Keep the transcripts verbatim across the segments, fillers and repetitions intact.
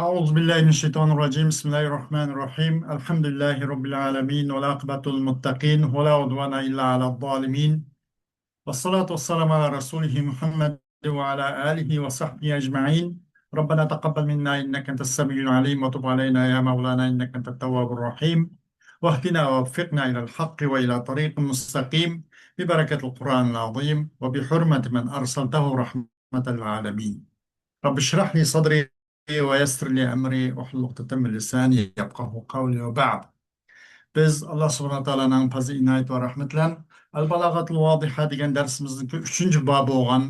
أعوذ بالله من الشيطان الرجيم. بسم الله الرحمن الرحيم. الحمد لله رب العالمين، والعاقبة للمتقين، ولا عدوان إلا على الظالمين. والصلاة والسلام على رسوله محمد وعلى آله وصحبه أجمعين. ربنا تقبل منا إنك أنت السميع العليم، وتب علينا يا مولانا إنك أنت التواب الرحيم، واهدنا ووفقنا إلى الحق وإلى طريق مستقيم، ببركة القرآن العظيم وبحرمة من أرسلته رحمة للعالمين. رب اشرح لي صدري ويسر لي أمري واحلل عقدة من لساني يفقهوا قولي وبعد. بىز ئاللا سۇبھانەھۇ ۋە تائالانىڭ پەزلى، ئىنايىتى ۋە رەھمىتى بىلەن ئەل بالاغەتۇل ۋادىھە دېگەن دەرسىمىزنىڭكى ئۈچىنچى بابى بولغان،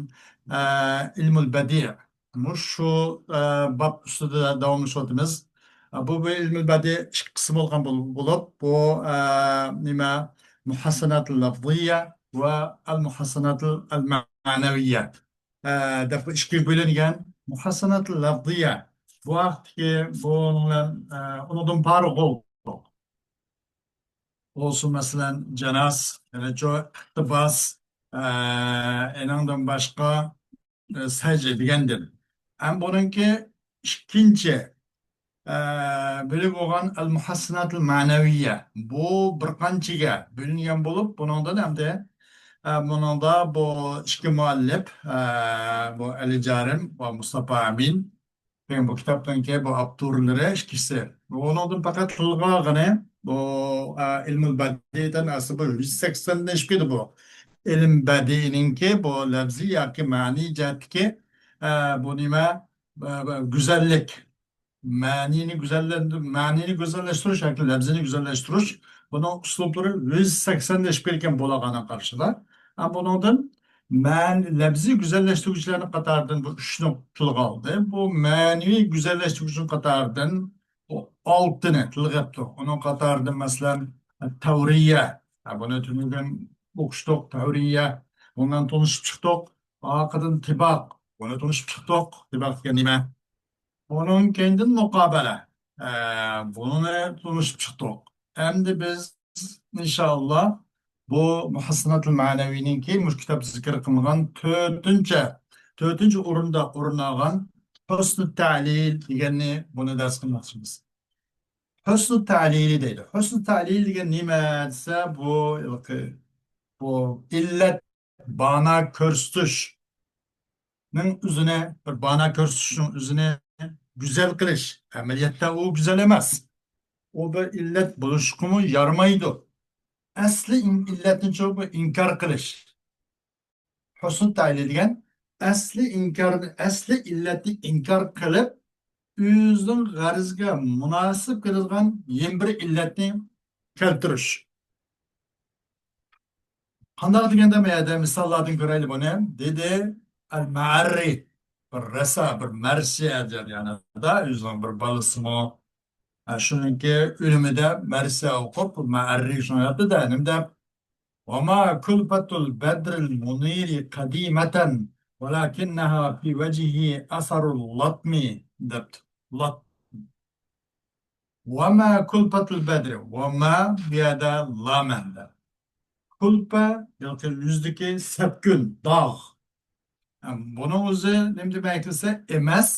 ئە، ئىلمۇل بەدىئ، مۇشۇ، ئە، باب ئۈستىدە داۋاملىشىۋاتىمىز. ئە، بۇ، بۇ ئىلمۇل بەدىئ ئىككى قىسىم بولغان بول-، بولۇپ، بۇ، ئە، نېمە، مۇھەسسەناتۇل لەفزىيە ۋە ئەل مۇھەسسەناتۇل ئەل مەنەۋىيە، ئە، دەپ بۇ ئىككىگە بۆلۈنگەن. مۇھەسسەناتۇل لەفزىيە، بۇ ھەقتىكى بۇ، ئە، ئۇنىڭدىن پارىغۇ بولسۇن، مەسىلەن، جاناس، يەنە چو ئىقتىباس، ئە، ئېنىڭدىن باشقا، ئە، سەجدە دېگەندىن. ئەم بۇنىڭكى ئىككىنچى، ئە، بۆلۈك بولغان ئەل مۇھەسسىناتىل مەنەۋىيە. بۇ بىر قانچىگە بۆلۈنگەن بولۇپ، بۇنىڭدىن ئەمدى، ئە، بۇنىڭدا بۇ ئىككى مۇئەللىپ، ئە، بۇ ئەلى جارىم ۋە مۇستاپا ئەمىن. كېيىن بۇ كىتابنىڭكى بۇ ئاپتورلىرى ئىككىسى. ئۇنىڭدىن پەقەت تىلغا ئالغىنى بۇ، ئە، ئىلمۇل بەدىئدىن ئەسلى بۇ يۈز سەكسەندىن ئېشىپ كېتىدۇ بۇ. ئىلىم بەدىئنىڭكى بۇ لەپزىي ياكى مەنىي جەھەتتىكى، ئە، بۇ نېمە، ئە، ئە، گۈزەللىك. مەنىنى گۈزەللەندۈر-، مەنىنى گۈزەللەشتۈرۈش ياكى لەپزىنى گۈزەللەشتۈرۈش، بۇنىڭ ئۇسلۇبلىرى يۈز سەكسەندىن ئېشىپ كەتكەن بۇلارغا قارىشىدا. ھەم بۇنىڭدىن مەن-، لەپزىي گۈزەللەشتۈرگۈچىلەرنىڭ قاتارىدىن بۇ ئۈچنى تىلغا ئالدى. بۇ مەنىۋى گۈزەللەشتۈرگۈچىنىڭ قاتارىدىن بۇ ئالتىنى تىلغا ئېلىپتۇ. ئۇنىڭ قاتارىدىن، مەسىلەن، تەۋرىيە. ھە، بۇنى تۈنۈگۈن ئوقۇشتۇق، تەۋرىيە. بۇنىڭ بىلەن تونۇشۇپ چىقتۇق. ئارقىدىن تىباق. بۇنى تونۇشۇپ چىقتۇق. تىباق دېگەن نېمە؟ ئۇنىڭ كەينىدىن مۇقابەلە. ئە، بۇنى تونۇشۇپ چىقتۇق. ئەمدى بىز، ئىنشائاللا، بۇ مۇھەسسىناتۇل مەنەۋىنىڭكى مۇشۇ كىتاب زىكىر قىلىنغان تۆتىنچى، تۆتىنچى ئورۇندا ئورۇن ئالغان ھۇسنۇ تەلىل دېگەننى، بۇنى دەرس قىلماقچىمىز. ھۇسنۇ تەلىلى دەيدۇ. ھۇسنۇ تەلىل دېگەن نېمە دېسە، بۇ، بۇ ئىللەت، بانا كۆرسىتىشنىڭ ئۆزىنى، بىر بانا كۆرسىتىشنىڭ ئۆزىنى گۈزەل قىلىش. ئەمەلىيەتتە ئۇ گۈزەل ئەمەس. ئۇ بىر ئىللەت بولۇشقىمۇ يارىمايدۇ. ئەسلى ئىن-، ئىللەتنىچۇ بۇ ئىنكار قىلىش. ھۇسنۇ تەلىل دېگەن ئەسلى ئىنكار، ئەسلى ئىللەتنى ئىنكار قىلىپ، ئۆزىنىڭ غەرىزىگە مۇناسىپ كېلىدىغان يەنە بىر ئىللەتنى كەلتۈرۈش. قانداق دېگەندە، ما يەردە مىساللاردىن كۆرەيلى بۇنى. دېدى، ئەل مەئەررى، بىر رەسا، بىر مەرسىيە جەريانىدا ئۆزىنىڭ بىر بالىسىمۇ، ھە، شۇنىڭكى ئۆلۈمىدە مەرسىيە ئوقۇپ، مەئەررى شۇنى دەپتۇ-دە، نېمە دەپ؟ وما كلفة البدر المنير قديمة، ولكنها في وجهه أثر اللطم دەپتۇ. لطم. وما كلفة البدر. وما بۇ يەردە لا مەنىدە. كلفة، ياكى يۈزدىكى سەپكۈن، داغ. بۇنىڭ ئۆزى نېمە دېمەك دېسە، ئەمەس،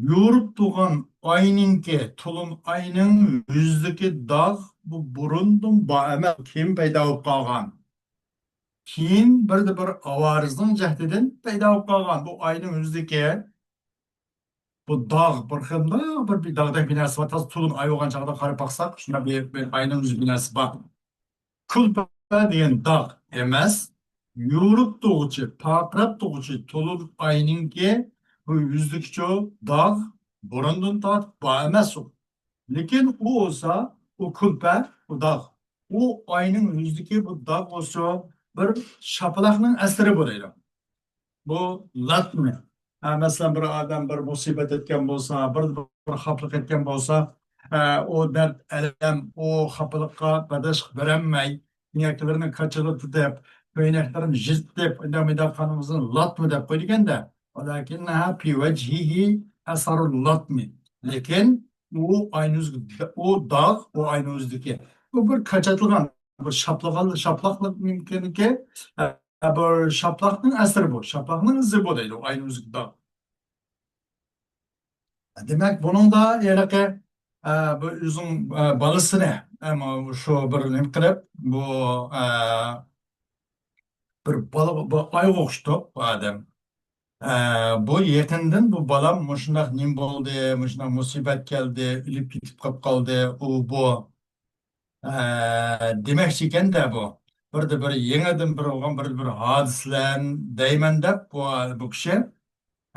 يورۇپ تۇرغان ئاينىڭكى، تولۇن ئاينىڭ يۈزىدىكى داغ، بۇ بۇرۇندىن بار ئەمەس، كېيىن پەيدا بولۇپ قالغان. كېيىن بىردە بىر ئاۋارىزنىڭ جەھدىدىن پەيدا بولۇپ قالغان بۇ ئاينىڭ يۈزىدىكى بۇ داغ، بىر خىل مۇنداق بىر، بىر داغدەك بىر نەرسە بار. تازا تولۇن ئاي بولغان چاغدا قاراپ باقساق، شۇنداق بىر، بىر ئاينىڭ يۈزى بىر نەرسە بار. كۇلپە دېگەن داغ ئەمەس، يورۇپ تۇرغۇچى، پارقىراپ تۇرغۇچى تولۇن ئاينىڭكى بۇ يۈزىدىكىچۇ داغ بۇرۇندىن تارتىپ بار ئەمەس ئۇ. لېكىن ئۇ بولسا، ئۇ كۇلپە، ئۇ داغ. ئۇ ئاينىڭ يۈزىدىكى بۇ داغ بولسا، بىر شاپىلاقنىڭ ئەسىرى بولىدۇ. بۇ لاتمى؟ ھە، مەسىلەن، بىر ئادەم بىر مۇسىبەت يەتكەن بولسا، بىر، بىر خاپىلىق يەتكەن بولسا، ھە، ئۇ دەرد، ئەلەم، ئۇ خاپىلىققا بەرداشلىق بېرەلمەي، كۆينەكلىرىنى قاچىلىتىپ، كۆينەكلىرىنى يىرتىپ، ئۇنداق مۇنداق قانىمىزنى لاتمى دەپ قويىدىكەن-دە. ولكنها في وجهه أثر اللطم. لېكىن ئۇ ئاينىڭ يۈزى، ئۇ داغ، ئۇ ئاينىڭ يۈزىدىكى. ئۇ بىر قاچاتلىغان، بىر شاپلىغان، شاپلاقلىق مۇمكىنكى، ئە، بىر شاپلاقنىڭ ئەسىرى بۇ، شاپلاقنىڭ ئىزى بۇ دەيدۇ، ئاينىڭ يۈزىدىكى داغ. دېمەك، بۇنىڭدا ھېلىقى، ئە، بۇ ئۆزىنىڭ، ئە، بالىسىنى، ئە، شۇ بىر نېمە قىلىپ، بۇ، ئە، بىر بالا، بۇ ئايغا ئوخشىتىپ بۇ ئادەم. ئە، بۇ يېقىندىن بۇ بالام مۇشۇنداق نېمە بولدى، مۇشۇنداق مۇسىبەت كەلدى، ئۆلۈپ كېتىپ قاپ قالدى، ئۇ بۇ، ئە، دېمەكچى ئىكەن-دە بۇ. بىردە بىر يېڭىدىن بىر بولغان بىر، بىر ھادىسىلەر دەيمەن دەپ بۇ، بۇ كىشى.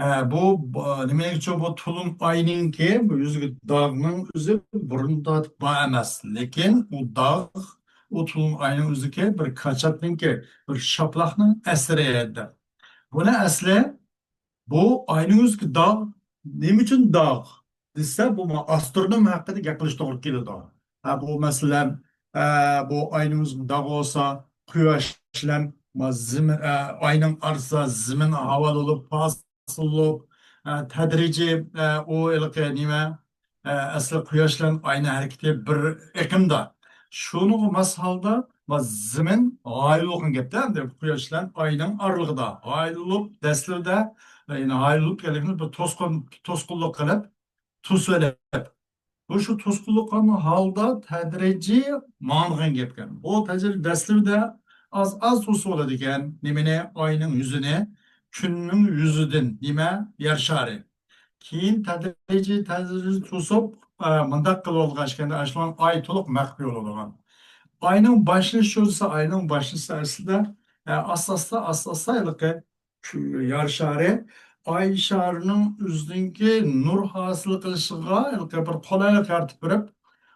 ئە، بۇ، بۇ، نېمە ئۈچۈن بۇ تولۇن ئاينىڭكى بۇ يۈزىگە داغنىڭ ئۆزى بۇرۇن تارتىپ بار ئەمەس. لېكىن ئۇ داغ، ئۇ تولۇن ئاينىڭ ئۆزىكى بىر كاچاتنىڭكى، بىر شاپىلاقنىڭ ئەسىرى دەپ. بۇنى ئەسلى بۇ ئاينىڭ يۈزىدىكى داغ نېمە ئۈچۈن داغ دېسە، بۇ مانا ئاسترونوم ھەققىدە گەپ قىلىش توغرا كېلىدۇ. ھە، بۇ مەسىلەن، ئە، بۇ ئاينىڭ يۈزىدىكى داغ بولسا، قۇياش بىلەن ما زېمىن، ئە، ئاينىڭ ئارىسىدا زېمىن ھاۋالىنىپ، پاسىللىق، ئە، تەدرىجىي، ئە، ئۇ ھېلىقى نېمە، ئە، ئەسلى قۇياش بىلەن ئاينىڭ ھەرىكىتى بىر ئېقىمدا. شۇنىڭغا ماس ھالدا ما زېمىن غايىب بولغان گەپتە، ئەمدى قۇياش بىلەن ئاينىڭ ئارىلىقىدا غايىب بولۇپ، دەسلىدە، ئە، يەنە غايىب بولۇپ كەلگەن بىر توسقۇن، توسقۇنلۇق قىلىپ، توسۇۋېلىپ، بۇ شۇ توسقۇنلۇق قىلغان ھالدا تەدرىجىي ماڭىدىغان گەپكەن. بۇ تەدرىجىي دەسلىدە ئاز-ئاز توسۇۋالىدىكەن. نېمىنى؟ ئاينىڭ يۈزىنى كۈننىڭ يۈزىدىن، نېمە؟ يەر شارى. كېيىن تەدرىجىي، تەدرىجىي توسۇپ، ئە، مۇنداق قىلىۋالغان ئىكەن، ئاشۇ ئاي تولۇق مەخپىي بولىدىغان. ئاينىڭ باشلىنىشى بولسا، ئاينىڭ باشلىنىشى ئەسلىدە، ئە، ئاستا-ئاستا، ئاستا-ئاستا ھېلىقى كۈ-، يەر شارى، ئاي شارىنىڭ ئۆزىنىڭكى نۇر ھاسىل قىلىشىغا ھېلىقى بىر قولايلىق يارىتىپ بېرىپ،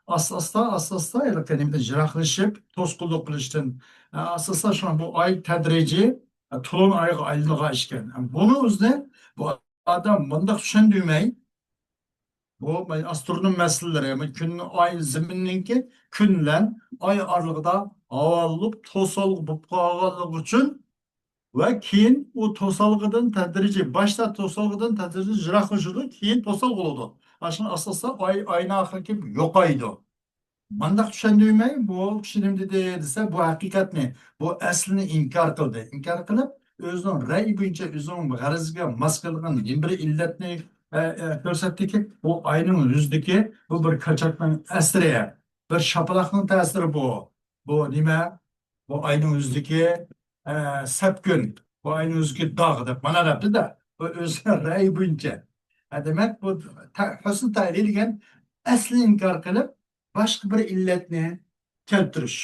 ئاستا-ئاستا، ئاستا-ئاستا ھېلىقى نېمىدىن يىراقلىشىپ، توسقۇنلۇق قىلىشتىن، ئاستا-ئاستا شۇڭا بۇ ئاي تەدرىجىي تولۇن ئايغا ئايلىنىدىغان ئىكەن. بۇنىڭ ئۆزىنى بۇ ئادەم مۇنداق چۈشەندۈرمەي، بۇ ئاسترونوم مەسىلىلىرى، كۈن، ئاي، زېمىننىڭكى كۈن بىلەن ئاي ئارىلىقىدا ھاۋالىنىپ توسالغۇ بولۇپ قالغانلىقى ئۈچۈن، ۋە كېيىن ئۇ توسالغۇدىن تەدرىجىي، باشتا توسالغۇدىن تەدرىجىي يىراقلىشىدۇ، كېيىن توسالغۇ بولىدۇ. ئاشۇنداق ئاستا-ئاستا ئاي، ئاينىڭ ئاخىرى كېلىپ يوقايدۇ. مانداق چۈشەندۈرمەي، بۇ كىشى نېمە دېدى دېسە، بۇ ھەقىقەتنى، بۇ ئەسلىنى ئىنكار قىلدى. ئىنكار قىلىپ، ئۆزىنىڭ رەئيى بويىچە، ئۆزىنىڭ غەرىزىگە ماس كېلىدىغان يەنە بىر ئىللەتنى، ئە، ئە، كۆرسەتتىكى، بۇ ئاينىڭ يۈزىدىكى بۇ بىر كاچاتنىڭ ئەسىرى، بىر شاپىلاقنىڭ تەسىرى بۇ. بۇ نېمە؟ بۇ ئاينىڭ يۈزىدىكى، ئە، سەپكۈن، بۇ ئاينىڭ يۈزىدىكى داغ دەپ مانا دەپتۇ-دە. بۇ ئۆزىنىڭ رەئيى بويىچە. ئە، دېمەك، بۇ تە-، ھۆسن تەئۋىل دېگەن ئەسلىنى ئىنكار قىلىپ، باشقا بىر ئىللەتنى كەلتۈرۈش.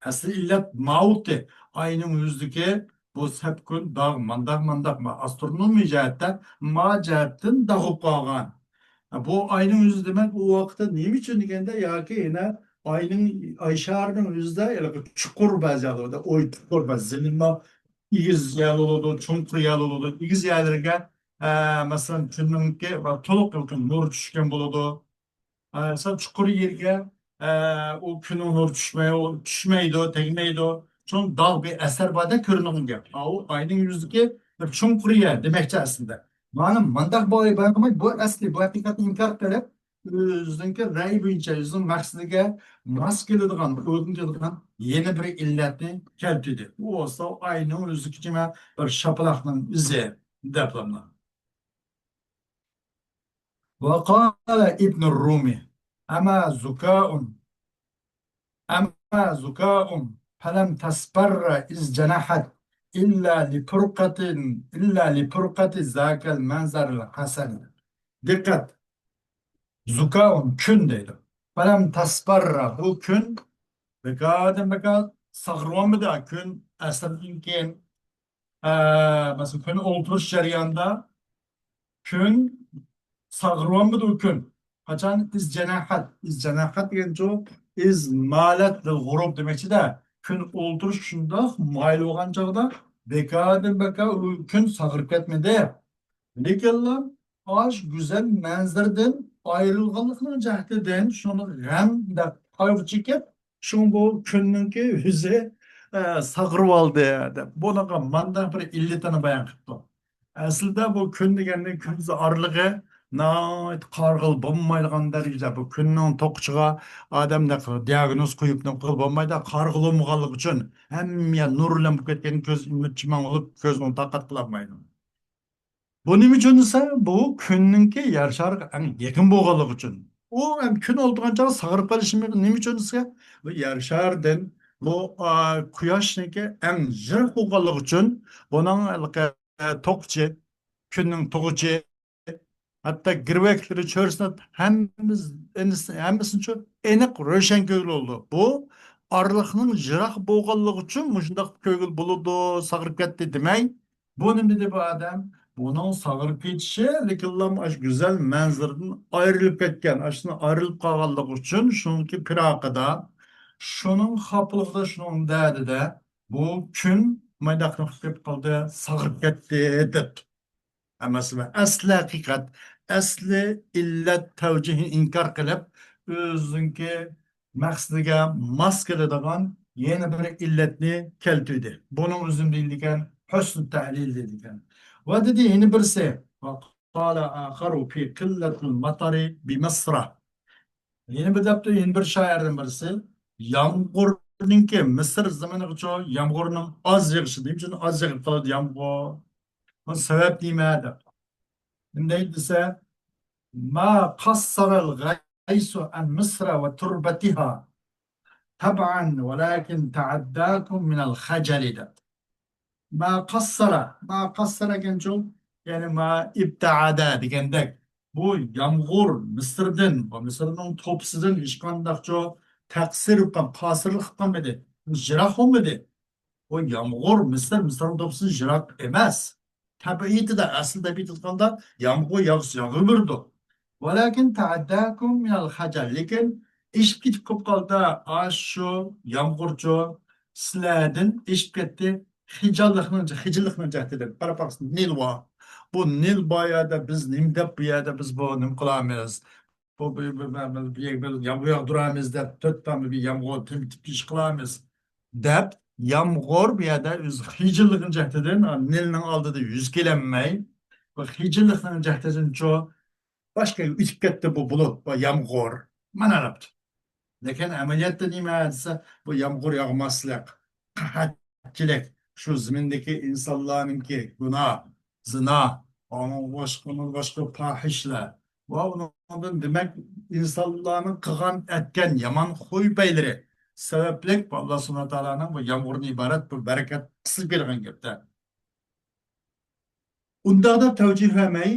ئەسلى ئىللەت ماۋۇتى، ئاينىڭ يۈزىدىكى بۇ سەپكۈن داغ مانداق، مانداق، ما ئاسترونومىيە جەھەتتە، ما جەھەتتىن داغ بولۇپ قالغان. بۇ ئاينىڭ يۈزى دېمەك، ئۇ ۋاقىتتا نېمە ئۈچۈن دېگەندە، ياكى يەنە ئاينىڭ، ئاي شارىنىڭ يۈزىدە ھېلىقى چۇقۇر بەزى يەرلەردە، ئوي چۇقۇر بەزى زېمىننىڭ ئېگىز يەر بولىدۇ، چوڭقۇر يەر بولىدۇ. ئېگىز يەرلىرىگە، ئە، مەسىلەن، كۈننىڭكى ۋە تولۇق نۇر چۈشكەن بولىدۇ. ئە، سەل چۇقۇر يەرگە، ئە، ئۇ كۈننىڭ نۇرى چۈشمەي-، چۈشمەيدۇ، تەگمەيدۇ. شۇڭا داغ بىر ئەسەر باردەك كۆرۈنىدىكەن. ئاۋۇ ئاينىڭ يۈزىدىكى بىر چوڭقۇر يەر دېمەكچى ئەسلىدە. مانا مانداق بولۇپ بايقىماي، بۇ ئەسلى، بۇ ھەقىقەتنى ئىنكار قىلىپ، ئۆزىنىڭكى رەئيى بويىچە، ئۆزىنىڭ مەقسىتىگە ماس كېلىدىغان، ئۇيغۇن كېلىدىغان يەنە بىر ئىللەتنى كەلتۈردى. ئۇ بولسا ئاينىڭ ئۆزىدىكى بىر شاپىلاقنىڭ ئىزى دەپلا. وقال ابن الرومي: أما ذكاء، أما ذكاء فلم تصفر إذ جنحت إلا لفرقة، إلا لفرقة ذاك المنظر الحسن. دىققەت! زۇكاۋۇن، كۈن دەيدۇ. فلم تصفر، بۇ كۈن بىكاردىن بىكار ساغرىۋالمىدى. كۈن ئەسىردىن كېيىن، ئە، مەسىلەن، كۈن ئولتۇرۇش جەريانىدا كۈن ساغرىۋالمىدى ئۇ كۈن. قاچان؟ إذ جنحت. إذ جنحت دېگەنچۇ؟ إذ مالت للغروب دېمەكچىدە. كۈن ئولتۇرۇش شۇنداق مايىل بولغان چاغدا بىكاردىن بىكار ئۇ كۈن ساغرىپ كەتمىدى. لېكىنلا ئاش گۈزەل مەنزىرىدىن ئايرىلغانلىقنىڭ جەھىتىدىن شۇنى غەم دەپ قايغۇ چېكىپ، شۇڭا بۇ كۈننىڭكى يۈزى، ئە، ساغرىۋالدى دەپ، بۇنىڭغا مانداق بىر ئىللىتىنى بايان قىپتۇ. ئەسلىدە بۇ كۈن دېگەننى كۈندۈز ئارىلىقى ناھايىتى قارىغىلى بولمايدىغان دەرىجىدە، بۇ كۈننىڭ توققۇچىغا ئادەمدەك دىياگنوز قويۇپ نېمە قىلغىلى بولمايدۇ، قارىغىلى بولمىغانلىقى ئۈچۈن ھەممە يەر نۇر بىلەن بولۇپ كەتكەن، كۆز ئۈمىدى چىمەن بولۇپ، كۆز ئۇنى تارقاتقىلى بولمايدۇ. بۇ نېمە ئۈچۈن دېسە، بۇ كۈننىڭكى يەر شارىغا ئەڭ يېقىن بولغانلىقى ئۈچۈن. ئۇ ھەم كۈن ئولتۇرغان چاغدا ساغىرىپ قېلىشى مۇمكىن. نېمە ئۈچۈن دېسە، بۇ يەر شارىدىن بۇ، ئا، قۇياشنىڭكى ئەڭ يىراق بولغانلىقى ئۈچۈن بۇنىڭ ھېلىقى، ئە، توقىچى، كۈننىڭ توقىچى، ھەتتا گىرۋەكلىرى، چۆرىسىنى ھەممىسى، ھەممىسىنىچۇ ئېنىق روشەن كۆرگىلى بولىدۇ. بۇ ئارىلىقنىڭ يىراق بولغانلىقى ئۈچۈن مۇشۇنداق كۆرگىلى بولىدۇ، ساغىرىپ كەتتى دېمەي. بۇ نېمە دېدى بۇ ئادەم؟ بۇنىڭ ساغىرىپ كېتىشى، لېكىنلا ئاشۇ گۈزەل مەنزىرىدىن ئايرىلىپ كەتكەن، ئاشۇندىن ئايرىلىپ قالغانلىقى ئۈچۈن شۇنىڭكى پىراقىدا، شۇنىڭ خاپىلىقىدا، شۇنىڭ دەردىدە بۇ كۈن مانداق قىلىپ قالدى، ساغىرىپ كەتتى دەپتۇ. ئەمەسمۇ ئەسلى ھەقىقەت، ئەسلى ئىللەت تەۋجىھىنى ئىنكار قىلىپ، ئۆزىنىڭكى مەقسىتىگە ماس كېلىدىغان يەنە بىر ئىللەتنى كەلتۈردى. بۇنىڭ ئۆزىنى دېيىلىدىكەن، ھۆسنى تەلىل دېيىلىدىكەن. ۋە دېدى، يەنە بىرسى، ۋە قالە ئاخەرۇ فى قىللەتىل مەتەرى بىمىسرە. يەنە بىر دەپتۇ، يەنە بىر شائىردىن بىرسى، يامغۇرنىڭكى، مىسىر زېمىنىغىچۇ يامغۇرنىڭ ئاز يېغىشى، نېمە ئۈچۈن ئاز يېغىپ قالىدۇ يامغۇر؟ بۇ سەۋەب نېمە دەپ. نېمە دەيدۇ دېسە، ما قەسسەرەل غەيسۇ ئەن مىسرە ۋە تۇربەتىھا تەبئەن ۋەلەكىن تەئەدداكۇم مىنەل خەجەلى دەپ. ما قەسسەرە، ما قەسسەرە دېگەنچۇ، يەنى ما ئىبتەئەدە دېگەندەك، بۇ يامغۇر مىسىردىن، بۇ مىسىرنىڭ توپىسىدىن ھېچقانداقچۇ تەقسىر قىلىپ، قاسىرلىق قىلىپ قالمىدى. يىراق بولمىدى. بۇ يامغۇر مىسىر، مىسىرنىڭ توپىسىدىن يىراق ئەمەس. تەبىئىتىدە، ئەسلى تەبىئىتى ئېيتقاندا يامغۇر ياغسا ياغىۋېرىدۇ. ۋەلەكىن تەئەدداكۇم مىنەل خەجەل. لېكىن ئېشىپ كېتىپ قوپ قالدى. ئاشۇ يامغۇرچۇ سىلەردىن ئېشىپ كەتتى. خىجاللىقنىڭ، خىجىللىقنىڭ جەھىتىدىن. قاراپ باقسىڭىز، نىل بار. بۇ نىل بار يەردە بىز نېمە دەپ بۇ يەردە بىز بۇ نېمە قىلامىز؟ بۇ، بۇ، بۇ، بۇ، بۇ، بۇ، بۇ يامغۇر ياغدۇرامىز دەپ، تۆت تامنى بىر يامغۇر تېمىتىپ ئىش قىلامىز دەپ، يامغۇر بۇ يەردە ئۆز خىجىللىقىنىڭ جەھىتىدىن، نىلنىڭ ئالدىدا يۈز كېلەلمەي، بۇ خىجىللىقنىڭ جەھىتىدىنچۇ باشقا يەرگە ئۆتۈپ كەتتى بۇ بۇلۇت، بۇ يامغۇر. مانا دەپتۇ. لېكىن ئەمەلىيەتتە نېمە دېسە، بۇ يامغۇر ياغماسلىق، قەھەتچىلىك، شۇ زېمىندىكى ئىنسانلارنىڭكى گۇناھ، زىنا، ئۇنىڭ باشقا، ئۇنىڭ باشقا پاھىشلار ۋە ئۇنىڭدىن دېمەك ئىنسانلارنىڭ قىلغان ئەتكەن يامان خۇي پەيلىرى سەۋەبلىك بۇ ئاللا سۇبھانەھۇ ۋە تائالانىڭ بۇ يامغۇردىن ئىبارەت بۇ بەرىكەت قىسىلىپ كېلىدىغان گەپتە. ئۇنداقتا تەۋجىھ بەرمەي،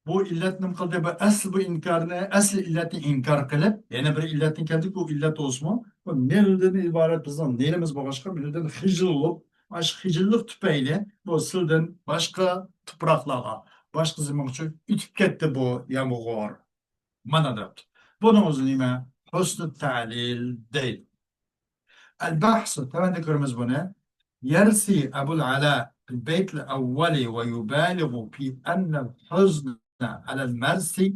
بۇ ئىللەتنى نېمە قىلدى؟ بۇ ئەسلى بۇ ئىنكارنى، ئەسلى ئىللەتنى ئىنكار قىلىپ، يەنە بىر ئىللەتنى كەلتۈردى. بۇ ئىللەت بولسىمۇ، بۇ نىلدىن ئىبارەت بىزنىڭ نىلىمىز بولغاچقا، نىلدىن خىجىل بولۇپ، ئاشۇ خىجىللىق تۈپەيلى بۇ سىلدىن باشقا تۇپراقلارغا، باشقا زېمىنغىچۇ ئۆتۈپ كەتتى بۇ يامغۇر. مانا دەپتۇ. بۇنىڭ ئۆزى نېمە؟ ھۆسنى تەلىل دەيدۇ. البحث، تۆۋەندە كۆرىمىز بۇنى. يرثي أبو العلاء في البيت الأول ويبالغ في أن الحزن على المرثي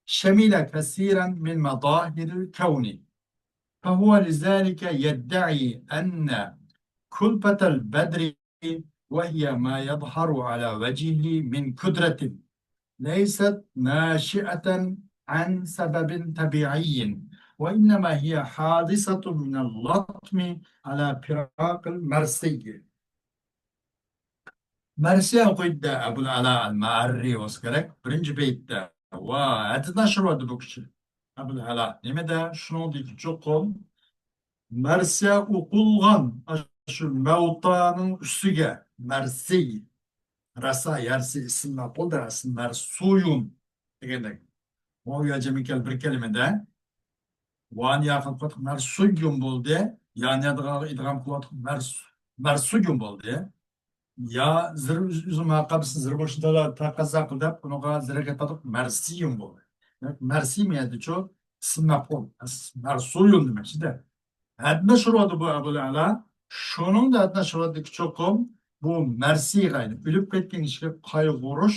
شمل كثيرا من مظاهر الكون، فهو لذلك يدعي أن كلفة البدر وهي ما يظهر على وجهه من كدرة ليست ناشئة عن سبب طبيعي، وإنما هي حادثة من اللطم على فراق المرثي. مەرسىيە ئوقۇيدۇ ئەبۇل ئەلا ئەل مەئەررى بولسا كېرەك، بىرىنچى بەيتتە. ۋا، ھەددىدىن ئاشۇرۇۋاتىدۇ بۇ كىشى. ئەبۇل ئەلا. نېمىدە؟ شۇنىڭدىكى چوقۇم مەرسىيە ئوقۇلغان ئاشۇ مەۋتانىڭ ئۈستىگە، مەرسىي، رەسا، يەرسى، ئىسىم مەپئۇل دەرسى، مەرسۇيۇن دېگەندەك. ۋاۋ يا جەمئىي كەل بىر كەلىمىدە. ۋانى يا قىلىپ قويدۇق، مەرسۇيۇن بولدى. يانى يادىغا ئىدغام قىلىۋاتىق، مەرس-، مەرسۇيۇن بولدى. يا زىر ئۈز-، ئۈزۈم ھاقابىسى زىر بولۇشنى تەقەززا قىلدى دەپ، ئۇنىڭغا زىر قىلىپ قويدۇق، مەرسىيۇن بولدى. دېمەك، مەرسىي مەيەدىچۇ ئىسىم مەپئۇل. مەرسۇيۇن دېمەكچىدە. ھەددىنى ئاشۇرۇۋاتىدۇ بۇ ئەبۇل ئەلا. شۇنىڭدا ھەددىنى ئاشۇرۇۋاتىدۇكى چوقۇم بۇ مەرسىيغا، يەنى ئۆلۈپ كەتكەن كىشىگە قايغۇرۇش،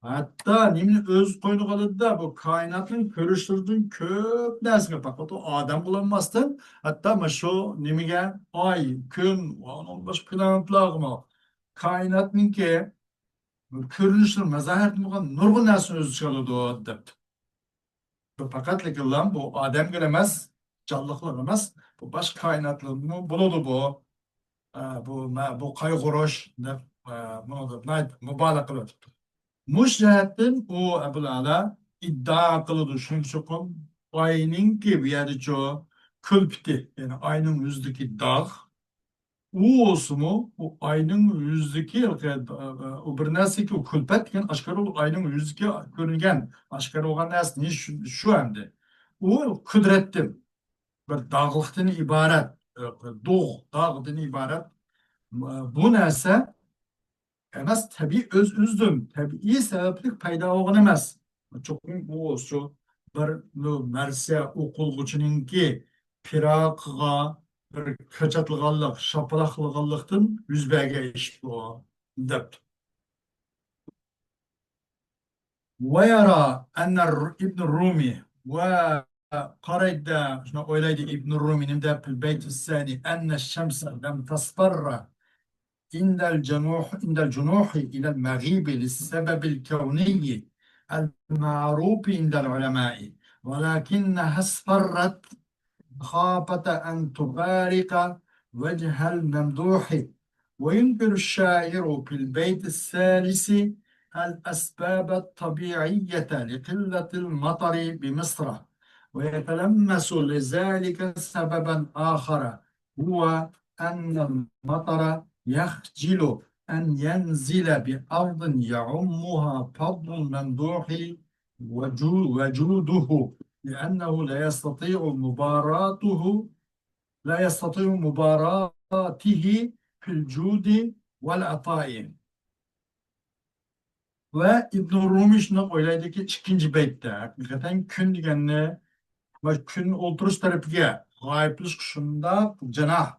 ھەتتا نېمىنى ئۆز قوينىغا ئالىدۇ-دە، بۇ كائىناتنىڭ كۆرۈنۈشلىرىدىن كۆپ نەرسىگە، پەقەت ئۇ ئادەم بولالماستىن، ھەتتا مانا شۇ نېمىگە، ئاي، كۈن ۋە ئۇنىڭ باشقا پلانېتلارغىمۇ كائىناتنىڭكى كۆرۈنۈشلىرى، مەزاھىرىدىن بولغان نۇرغۇن نەرسىنى ئۆز ئىچىگە ئالىدۇ دەپتۇ. بۇ پەقەتلىكىلا بۇ ئادەمگىلا ئەمەس، جانلىقلارغا ئەمەس، بۇ باشقا كائىناتلارغىمۇ بولىدۇ بۇ. ئە، بۇ، مە-، بۇ قايغۇرۇش دەپ، ئە، بۇنىڭدا ناھايىتى مۇبالىغە قىلىۋېتىپتۇ. مۇشۇ جەھەتتىن ئۇ ئەبۇل ئەلا ئىددىئا قىلىدۇ، شۇنچە چوقۇم ئاينىڭكى بۇ يەردىچۇ كۈلپىتى، يەنى ئاينىڭ يۈزىدىكى داغ، ئۇ بولسىمۇ، ئۇ ئاينىڭ يۈزىدىكى، ئۇ بىر نەرسىكى، ئۇ كۈلپەت دېگەن ئاشكارا، ئۇ ئاينىڭ يۈزىدىكى كۆرۈنگەن، ئاشكارا بولغان نەرسە شۇ، شۇ ئەمدى. ئۇ قۇدرەتتىن، بىر داغلىقتىن ئىبارەت، دۇغ، داغدىن ئىبارەت. بۇ نەرسە ئەمەس، تەبىئىي ئۆز-ئۆزىدىن، تەبىئىي سەۋەبلىك پەيدا بولغان ئەمەس. چوقۇم ئۇ شۇ بىر مەرسىيە ئوقۇلغۇچىنىڭكى پىراقىغا بىر كاچاتلىغانلىق، شاپىلاقلىغانلىقتىن يۈز بەرگەن ئىش بۇ، دەپتۇ. ويرى أن الر-، ابن الرومي، ۋە قارايدۇ، شۇنداق ئويلايدۇ ئىبن رۇمىي نېمە دەپ، في البيت الثاني، أن الشمس لم تصفر عند الجنوح، عند الجنوح إلى المغيب للسبب الكوني المعروف عند العلماء، ولكنها اصفرت مخافة أن تفارق وجه الممدوح. وينكر الشاعر في البيت الثالث الأسباب الطبيعية لقلة المطر بمصر، ويتلمس لذلك سببا آخر، هو أن المطر يخجل أن ينزل بأرض يعمها فضل الممدوح وجو-، وجوده، لأنه لا يستطيع مباراته، لا يستطيع مباراته في الجود والعطاء. ۋە ئىبنۇ رۇمىي شۇنداق ئويلايدۇكى، ئىككىنچى بەيتتە ھەقىقەتەن كۈن دېگەننى ۋە كۈن ئولتۇرۇش تەرىپىگە غايىبلىشىش شۇنداق جاناھ،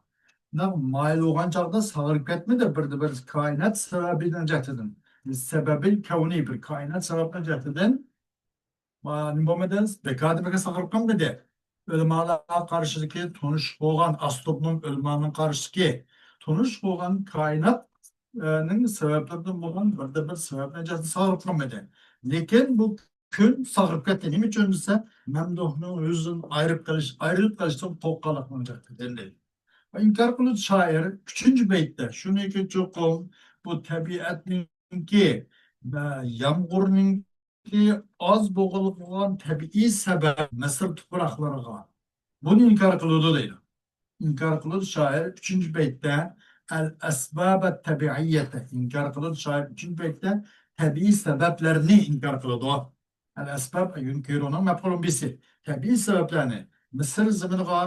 شۇنداق مايىل بولغان چاغدا ساغىرىپ كەتمىدى، بىردە بىر كائىنات سەۋەبىنىڭ جەھىتىدىن، سەبەبىل كەۋنى، بىر كائىنات سەۋەبىنىڭ جەھىتىدىن نېمە بولمىدى؟ بىكاردىن بىكار ساغىرىپ قالمىدى. ئۆلىمالار قارشىدىكى تونۇش بولغان، ئاستوبنوم ئۆلىمانىڭ قارشىدىكى تونۇش بولغان كائىناتنىڭ سەۋەبلىرىدىن بولغان بىردە بىر سەۋەبنى جەھەتتىن ساغىرىپ قالمىدى. لېكىن بۇ كۈن ساغىرىپ كەتتى. نېمە ئۈچۈن دېسە، مەمدۇھنىڭ يۈزىدىن ئايرىپ قېلىش، ئايرىلىپ قېلىشتىن قورققانلىقىنىڭ جەھەتتىن. ئىنكار قىلىدۇ شائىر ئۈچىنچى بەيتتە، شۇنىڭكى چوقۇم بۇ تەبىئەتنىڭكى، يامغۇرنىڭكى ئاز بولغانلىقىغا تەبىئىي سەۋەب مىسىر تۇپراقلىرىغا. بۇنى ئىنكار قىلىدۇ دەيدۇ. ئىنكار قىلىدۇ شائىر ئۈچىنچى بەيتتە، ئەل ئەسبابەت تەبىئىيەتە. ئىنكار قىلىدۇ شائىر ئۈچىنچى بەيتتە تەبىئىي سەۋەبلەرنى ئىنكار قىلىدۇ. ئەل ئەسباب يۇنكىرۇنىڭ مەپئۇلۇن بىسى. تەبىئىي سەۋەبلەرنى، مىسىر زېمىنىغا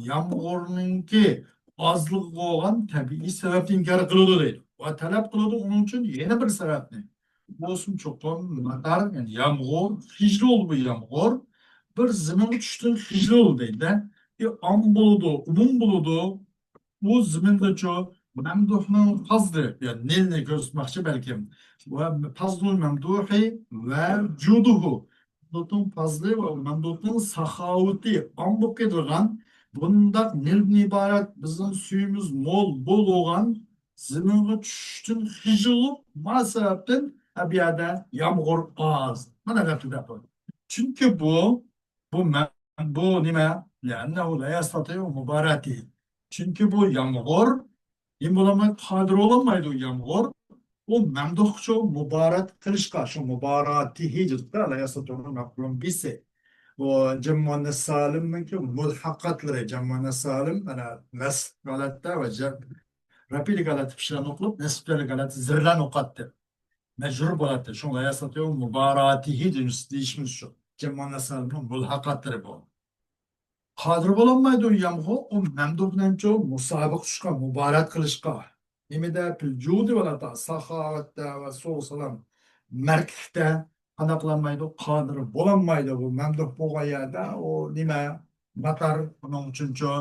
يامغۇرنىڭكى ئازلىقىغا بولغان تەبىئىي سەۋەبنى ئىنكار قىلىدۇ دەيدۇ. ۋە تەلەپ قىلىدۇ ئۇنىڭ ئۈچۈن يەنە بىر سەۋەبنى. بولسىمۇ چوقۇم مەتەر، يەنى يامغۇر، خىجلۇل بۇ يامغۇر. بىر زېمىنغا چۈشتىن خىجلۇل دەيدۇ. ئام بولىدۇ، ئومۇم بولىدۇ. بۇ زېمىندىچۇ مەمدۇھنىڭ پازلى، يەنى نىلنى كۆرسەتمەكچى بەلكىم. ۋە پازلۇل مەمدۇھى ۋە جۇدۇھۇ. مەمدۇھنىڭ پازلى ۋە مەمدۇھنىڭ ساخاۋىتى ئام بولۇپ كېتىدىغان، بۇنداق نىلدىن ئىبارەت بىزنىڭ سۈيىمىز مول، بول بولغان زېمىنغا چۈشۈشتىن خىجىل بولۇپ، ما سەۋەبتىن بۇ يەردە يامغۇر ئاز. مانا گەپتە گەپ بار. چۈنكى بۇ، بۇ مە-، بۇ نېمە؟ لأنه لا يستطيع مباراته. چۈنكى بۇ يامغۇر، نېمە بولالمايدۇ، قادىر بولالمايدۇ يامغۇر. ئۇ مەمدۇھقىچۇ مۇبارات قىلىشقا، شۇ مۇباراتىھى دېدۇقتا، لا يستطيع مەپئۇلۇن بىسى. بۇ جەم مۇئەننەس سالىمنىڭكى مۇلھەقاتلىرى، جەم مۇئەننەس سالىم، مانا، نەسب ھالەتتە ۋە جەم، رەپئىلىك ھالەتتە پېشلارنى ئوقۇلۇپ، نەسبلەرلىك ھالەتتە زېرلەرنى ئوقۇتاتتى. مەجرۇر بولاتتى. شۇڭا لا يستطيع مۇباراتىھى دېيىشىمىز شۇ. جەم مۇئەننەس سالىمنىڭ مۇلھەقاتلىرى بۇ. قادىر بولالمايدۇ يامغۇر، ئۇ مەمدۇھ بىلەنچۇ مۇسابىقە تۇتۇشقا، مۇبارەت قىلىشقا. نېمىدە؟ فىل جۇدى ۋەل ئاتا، ساخاۋەتتە ۋە سوۋغا سالام، مەردلىكتە قانداق قىلالمايدۇ؟ قادىر بولالمايدۇ. بۇ مەمدۇھ بولغان يەردە ئۇ نېمە؟ ماتار، ئۇنىڭ ئۈچۈنچۇ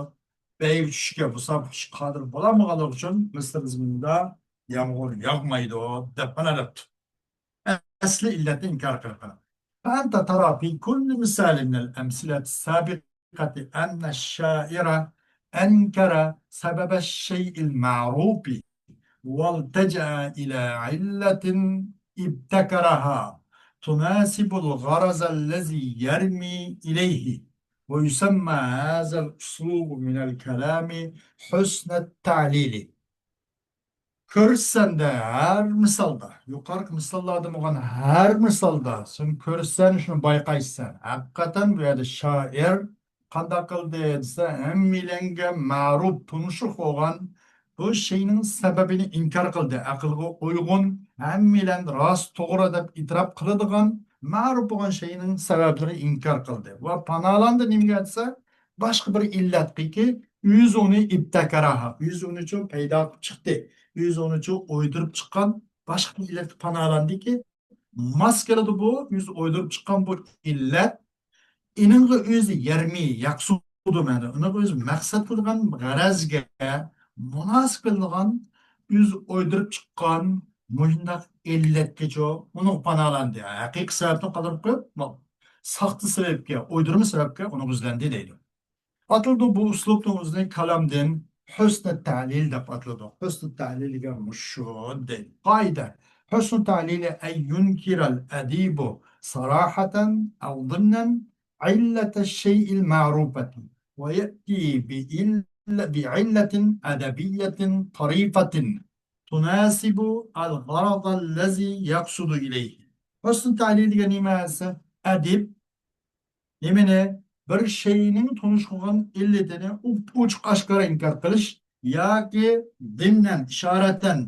بەيگە چۈشۈشكە، مۇسابىقە تۇتۇشقا قادىر بولالمىغانلىقى ئۈچۈن مىسىر زېمىنىدا يامغۇر ياغمايدۇ، دەپ مانا دەپتۇ. ئەسلى ئىللەتنى ئىنكار قىلىدۇ. فأنت ترى في كل مثال من الأمثلة السابقة أن الشاعر أنكر سبب الشيء المعروف والتجأ إلى علة ابتكرها تناسب الغرض الذي يرمي إليه، ويسمى هذا الأسلوب من الكلام حسن التعليل. كۆرسەندە ھەر مىسالدا، يۇقىرىقى مىساللاردا بولغان ھەر مىسالدا سەن كۆرسەن، شۇنى بايقايسەن. ھەقىقەتەن بۇ يەردە شائىر قانداق قىلدى دېسە، ھەممىلەنگە مەرۇپ، تونۇشلۇق بولغان بۇ شەينىڭ سەۋەبىنى ئىنكار قىلدى. ئەقىلگە ئۇيغۇن، ھەممىلەن راست، توغرا دەپ ئېتىراپ قىلىدىغان، مەرۇپ بولغان شەينىڭ سەۋەبلىرىنى ئىنكار قىلدى. ۋە پانالاندى نېمىگە دېسە، باشقا بىر ئىللەتكىكى، ئۆزى ئۇنى ئىبتەكەراھا، ئۆزى ئۇنى چوڭ پەيدا قىلىپ چىقتى، ئۆزى ئۇنى چوڭ ئويدۇرۇپ چىققان باشقا بىر ئىللەتكە پانالاندىكى، ماس كېلىدۇ بۇ، ئۆزى ئويدۇرۇپ چىققان بۇ ئىللەت، ئېنىڭغا ئۆزى يەرمى، يەقسۇدۇ مەنە، ئېنىڭغا ئۆزى مەقسەت قىلغان غەرەزگە مۇناسىپ كېلىدىغان، ئۆزى ئويدۇرۇپ چىققان مۇشۇنداق ئىللەتكىچۇ، ئۇنىڭغا پانالاندى. ھەقىقىي سەۋەبنى قالدۇرۇپ قويۇپ، ساختا سەۋەبكە، ئۇيدۇرما سەۋەبكە ئۇنىڭغا يۈزلەندى دەيدۇ. ئاتىلىدۇ بۇ ئۇسلۇبنىڭ ئۆزىنى كالامدىن ھۆسنى تەلىل دەپ ئاتىلىدۇ. ھۆسنى تەلىل دېگەن مۇشۇ دەيدۇ. قائىدە. ھۆسنى تەلىلى ئەن يۇنكىرەل ئەدىبۇ ساراھەتەن ئەۋ ضىمنەن ئىللەتەش شەيئىل مەرۇپەتى ۋە يەتى بىئىللە-، بىئىللەتىن ئەدەبىييەتىن تەرىفەتىن تۇناسىبۇ ئەل غەرەزەللەزى يەقسۇدۇ ئىلەيھى. ھۆسنى تەلىل دېگەن نېمە دېسە، ئەدىب نېمىنى؟ بىر شەينىڭ تونۇش قىلغان ئىللىتىنى ئوچۇق ئاشكارا ئىنكار قىلىش ياكى ضىمنەن، ئىشارەتەن،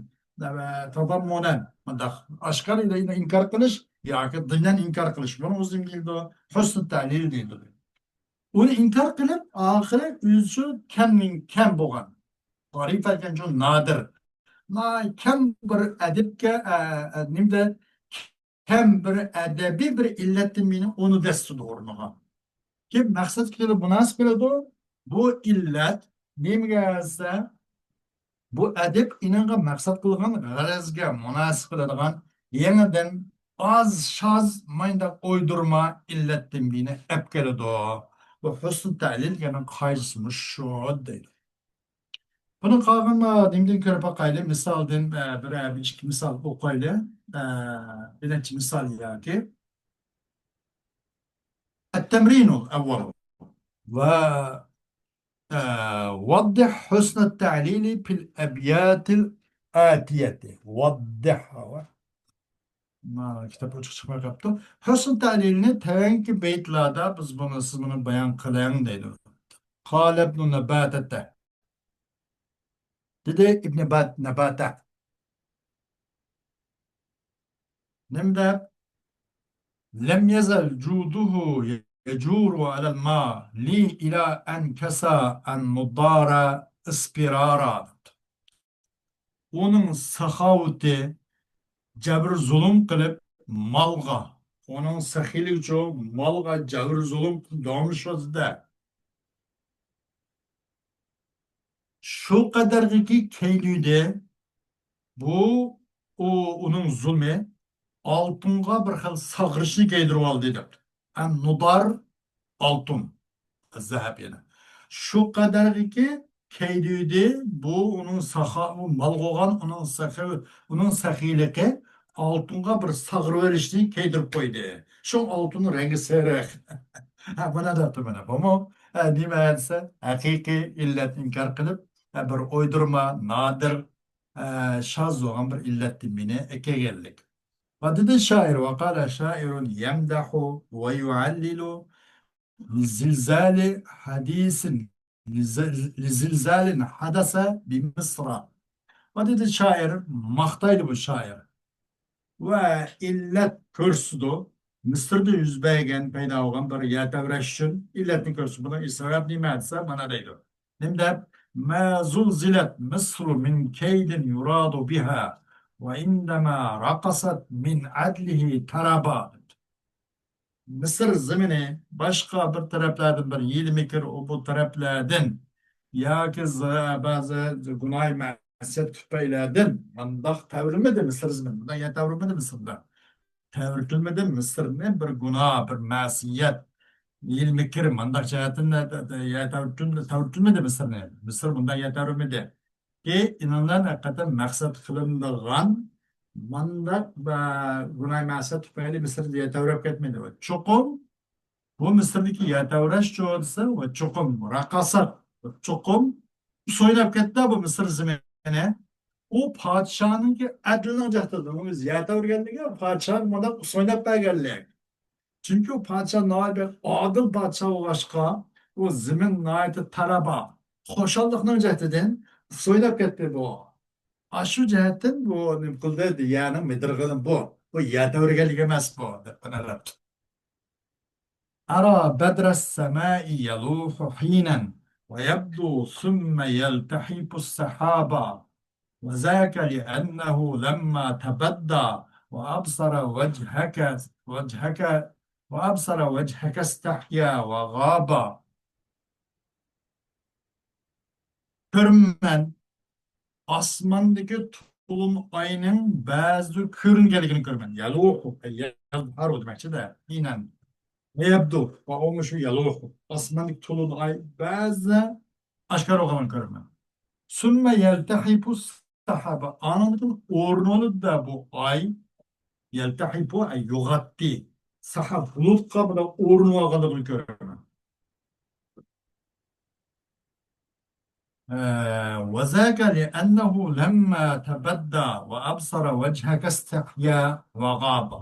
تەزەممۇنەن، مۇنداق ئاشكارا ئىنكار قىلىش ياكى ضىمنەن ئىنكار قىلىش. بۇنىڭ ئۆزى نېمە دېيىلىدۇ؟ ھۆسنى تەلىل دېيىلىدۇ. ئۇنى ئىنكار قىلىپ، ئاخىرى ئۆزى شۇ كەمنىڭ كەم بولغان، تەرىفەتەن نادىر، ناھايىتى كەم بىر ئەدىبكە، ئە، ئە، نېمىدە، كەم بىر ئەدەبىي بىر ئىللەتتىن مېنى ئۇنى دەستىدە ئورنىغا. كېيىن مەقسەت كېلىدۇ، مۇناسىپ كېلىدۇ. بۇ ئىللەت نېمىگە دېسە، بۇ ئەدىب ئېنىڭغا مەقسەت قىلغان غەرەزگە مۇناسىپ كېلىدىغان يېڭىدىن ئاز شاز ماينداق ئويدۇرما ئىللەتتىن بېيىنى ئەپ كېلىدۇ. بۇ ھۆسنى تەلىل دېگەننىڭ قائىدىسى مۇشۇ دەيدۇ. بۇنى قالغان نېمىدىن كۆرۈپ باقايلى. مىسالدىن، ئە، بىر، ئە، بىر ئىككى مىسال ئوقۇيلى. ئە، بىر نەچچە مىسال ياكى. التمرين الأول. و، ئە، وضح حسن التعليل في الأبيات الآتية. وضح. مانا كىتاب ئوچۇق چىقماي قاپتۇ. ھۆسن تەلىلنى تۆۋەنكى بەيتلەردە بىز بۇنى، سىز بۇنى بايان قىلىڭ دەيدۇ. قال ابن نباتة. دېدى ئىبن بات-، نەباتە. نېمە دەپ؟ لم يزل جوده يجور على المال إلى أن كسى النضار اصفرارا. ئۇنىڭ ساخاۋىتى جەبرى زۇلۇم قىلىپ مالغا، ئۇنىڭ سېخىيلىقىچۇ مالغا جەبرى زۇلۇم قىلىپ داۋاملىشىۋاتىدۇ. شۇ قەدەرغىكى كەينىدە بۇ، ئۇ، ئۇنىڭ زۇلمى ئالتۇنغا بىر خىل ساغرىشنى كەيدۈرۈۋالدى دەپتۇ. ئەن نۇدار، ئالتۇن، زەھەب يەنە. شۇ قەدەرغىكى كەيدۈدى بۇ ئۇنىڭ ساخا-، ئۇ مال بولغان ئۇنىڭ سېخى-، ئۇنىڭ سېخىيلىقى ئالتۇنغا بىر ساغرىۋېلىشنى كەيدۈرۈپ قويدى. شۇ ئالتۇننىڭ رەڭگى سېرىق. ھە، مانا دەپتۇ مانا. بۇمۇ، ئە، نېمە دېسە، ھەقىقىي ئىللەت ئىنكار قىلىپ، ئە، بىر ئويدۇرما، نادىر، ئە، شاز بولغان بىر ئىللەتتىن مېنى ئەكەلگەنلىك. ۋە دېدى شائىر، ۋە قالە شائىرۇن يەمدەھۇ ۋە يۇئەللىلۇ لىزىلزالى ھەدىسىن، لىزىل-، لىزىلزالىن ھەدەسە بىمىسرا. ۋە دېدى شائىر، ماختايدۇ بۇ شائىر. ۋە ئىللەت كۆرسىتىدۇ. مىسىردا يۈز بەرگەن، پەيدا بولغان بىر يەر تەۋرەش ئۈچۈن ئىللەتنى كۆرسىتىدۇ. بۇنىڭ سەۋەب نېمە دېسە، مانا دەيدۇ. نېمە دەپ؟ ما زلزلت مصر من كيد يراد بها وعندما رقصت من عدله تربا. مىسىر زېمىنى باشقا بىر تەرەپلەردىن، بىر ھىيلە-مىكىر، ئۇ بۇ تەرەپلەردىن ياكى ز-، بەزى گۇناھى مەسىيەت تۈپەيلىدىن مانداق تەۋرىلمىدى مىسىر زېمىنى. مۇنداق يەر تەۋرىلمىدى مىسىردا. تەۋرىتىلمىدى مىسىرنى بىر گۇناھ، بىر مەسىيەت، ھىيلە-مىكىر، مانداق جەھەتتىن يەر تەۋرىتىلمىدى، تەۋرىتىلمىدى مىسىرنى. مىسىر مۇنداق يەر تەۋرىمىدى. كى ئىنىڭلار ھەقىقەتەن مەقسەت قىلىنىدىغان مانداق، ئە، گۇناھ مەسىيەت تۈپەيلى مىسىر يەر تەۋرەپ كەتمىدى. چوقۇم بۇ مىسىردىكى يەر تەۋرەش چوغدىسى ۋە چوقۇم رەقاسات، چوقۇم سويناپ كەتتى بۇ مىسىر زېمىنى. ئۇ پادىشاھنىڭكى ئەدلىنىڭ جەھىتىدىن، ئۇ يەر تەۋرىگەنلىكى، پادىشاھ مانا ئۇسسۇل ئويناپ بەرگەنلىك. چۈنكى ئۇ پادىشاھ ناھايىتى بىر ئادىل پادىشاھ بولغاچقا، ئۇ زېمىن ناھايىتى تارابا، خۇشاللىقنىڭ جەھىتىدىن ئۇسسۇل ئويناپ كەتتى بۇ. ئاشۇ جەھەتتىن بۇ نېمە قىلدى، يەرنىڭ مىدىرغىنى بۇ. بۇ يەر تەۋرىگەنلىك ئەمەس بۇ، دەپ ئەرەب. أرى بدر السماء يلوح حينا ويبدو ثم يلتحف سحابا، وذاك لأنه لما تبدى وأبصر وجهك، وجهك، وأبصر وجهك استحيا وغابا. كۆرىمەن، ئاسماندىكى تولۇن ئاينىڭ بەزىدە كۆرۈنگەنلىكىنى كۆرىمەن. يلوح، يظهر دېمەكچىدە، ھىينەن. يبدو، ۋە ئۇمۇ شۇ يلوح. ئاسماندىكى تولۇن ئاي بەزىدە ئاشكارا بولغانلىقىنى كۆرىمەن. ثم يلتحف سحابا. ئانىڭدىن كېيىن ئورنىۋالىدۇ-دە بۇ ئاي. يلتحف، ئەي يوغاتتى. سەھاب، بۇلۇتقا بۇلار ئورنىۋالغانلىقىنى كۆرىمەن. ئە، وذاك لأنه لما تبدى وأبصر وجهك استحيا وغابا.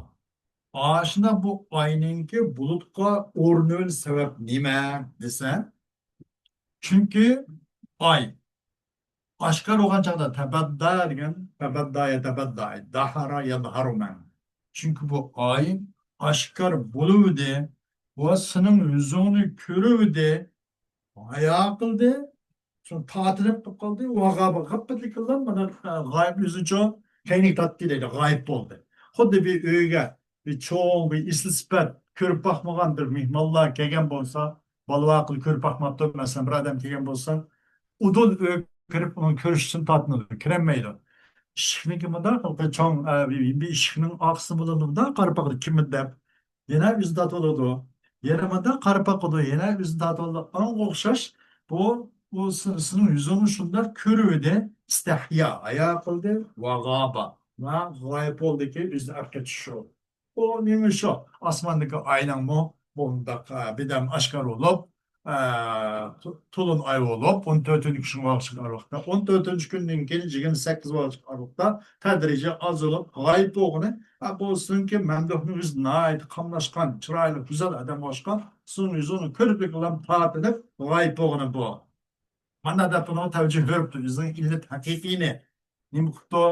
ئاشۇنداق بۇ ئاينىڭكى بۇلۇتقا ئورنىۋېلىش سەۋەب نېمە دېسە، چۈنكى ئاي ئاشكارا بولغان چاغدا، تەبەددا دېگەن، تەبەددا يەتەبەددا، دەھەرە يەدھەرۇ مەن. چۈنكى بۇ ئاي ئاشكارا بولۇۋىدى، ۋە سېنىڭ يۈزۈڭنى كۆرۈۋىدى، ھايا قىلدى، شۇ تاتىنىپ قېلىپ قالدى، ۋە غابا، غىپپىدە قىلدى، مانا، غايىب ئۆزىچۇ كەينىگە تارتتى دەيدۇ، غايىب بولدى. خۇددى بىر ئۆيگە بىر چوڭ، بىر ئېسىل سۈپەت كۆرۈپ باقمىغان بىر مېھمانلار كەلگەن بولسا، بالا-ۋاقىت كۆرۈپ باقماپتۇ، مەسىلەن، بىر ئادەم كەلگەن بولسا، ئۇدۇل ئۆيگە كىرىپ، ئۇنىڭ كۆرۈشىدىن تارتىنىدۇ، كىرەلمەيدۇ. ئىشىكنىڭكى مۇنداق چوڭ، ئە، بىر، بىر ئىشىكنىڭ ئارقىسى بولىدۇ، مۇنداق قاراپ باقىدۇ، كىممىدى دەپ. يەنە ئۆزىنى تارتىۋالىدۇ. يەنە مۇنداق قاراپ باقىدۇ، يەنە ئۆزىنى تارتىۋالىدۇ. ئۇنىڭغا ئوخشاش، بۇ، بۇ سىن-، سېنىڭ يۈزۈڭنى شۇنداق كۆرۈۋىدى، ئىستەھيا، ھايا قىلدى، ۋە غابا، ۋە غايىب بولدىكى، ئۆزىنى ئەپ كېتىشى شۇ. ئۇ نېمە شۇ؟ ئاسماندىكى ئاينىڭمۇ بۇنداق، ئە، بىردەم ئاشكارا بولۇپ، ئە، تو-، تولۇن ئاي بولۇپ، ئون تۆتىنچى كۈنى ۋاقىت ئارىلىقتا، ئون تۆتىنچى كۈندىن كېيىن يىگىرمە سەككىز ۋاقىت ئارىلىقتا تەدرىجىي ئازىلىپ، غايىب بولغىنى، ئە، بولسۇنكى، مەمدۇھنىڭ ئۆزى ناھايىتى قاملاشقان، چىرايلىق، گۈزەل ئادەم بولغاچقا، سېنىڭ يۈزۈڭنى كۆرۈپلا تارتىنىپ، غايىب بولغىنى بۇ. مانا دەپ بۇنىڭغا تەۋجىھ بېرىپتۇ، ئۆزىنىڭ ئىللەت ھەقىقىينى. نېمە قىپتۇ؟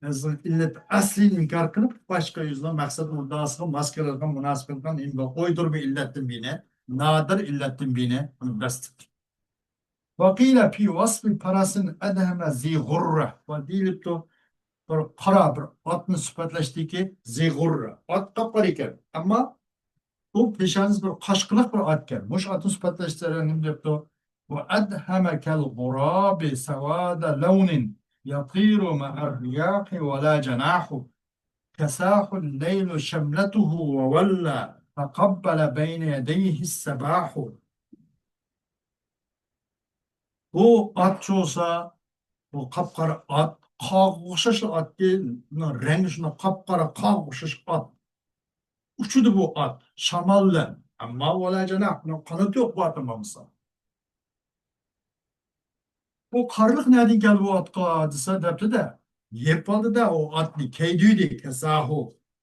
ئىللەت ئەسلىنى ئىنكار قىلىپ، باشقا يۈزنىڭ مەقسەت مۇددىئاسىغا ماس كېلىدىغان، مۇناسىپ كېلىدىغان، ئۇيدۇرما ئىللەتتىن بىرنى، نادىر ئىللەتتىن بىرنى ئۇنى بەستى. وقيل في وصف فرس أدهم ذي غرة. ۋە دېيىلىپتۇ، بىر قارا بىر ئاتنى سۈپەتلەشتىكى، ذي غرة. ئات قاپقارا ئىكەن. ئەمما بۇ پېشانىسى بىر قاشقىلىق بىر ئات ئىكەن. مۇشۇ ئاتنى سۈپەتلەشتە نېمە دەپتۇ؟ وأدهم كالغراب سواد لون يطير مع الرياح ولا جناح كساه الليل شملته وولى فقبل بين يديه الصباح. بۇ ئات بولسا، بۇ قاپقارا ئات، قارغا ئوخشاش ئاتكى، بۇنىڭ رەڭگى شۇنداق قاپقارا، قارغا ئوخشاش ئات. ئۇچىدۇ بۇ ئات شامال بىلەن. ئەمما ۋەلا جەناھ، بۇنىڭ قانىتى يوق بۇ ئاتنىڭ بولمىسا. بۇ قارىلىق نەدىن كەلدى بۇ ئاتقا دېسە، دەپتۇ-دە، يەپ ئالدى-دە ئۇ ئاتنى، كەيدۈيدى، كەساھۇ.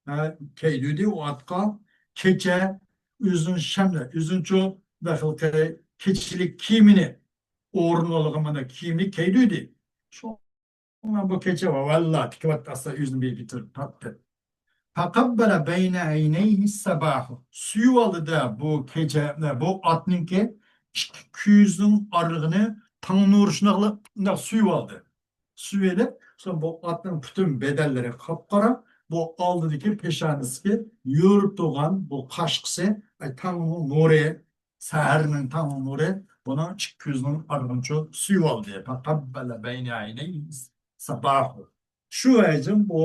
ھە، كەيدۈيدى ئۇ ئاتقا كېچە ئۆزىنىڭ شەملە، ئۆزىنىڭچۇ داخىل كېچىلىك كىيىمىنى، ئورنىۋالغان مانا كىيىمنى كەيدۈيدى. شۇ مانا بۇ كېچە ۋەللا تىكىۋەتتى، ئاستا ئۆزىنى بىر بىتىرىپ تارتتى. فقبل بين عينيه الصباح. سۆيۈۋالدى-دە بۇ كېچە، بۇ ئاتنىڭكى ئىككى كۆزىنىڭ ئارىلىقىنى تاڭ نۇرى شۇنداقلا، شۇنداق سۆيۈۋالدى. سۆيۈۋېلىپ، سوڭ بۇ ئاتنىڭ پۈتۈن بەدەنلىرى قاپقارا، بۇ ئالدىدىكى پېشانىسىدىكى يورۇپ تۇرغان بۇ قاشقىسى، ئاي، تاڭنىڭ نۇرى، سەھەرنىڭ تاڭ نۇرى بۇنىڭ ئىككى كۆزىنىڭ ئارىلىقىنى سۆيۈۋالدى. فقبل بين عينيه الصباح. شۇ ۋەجىدىن بۇ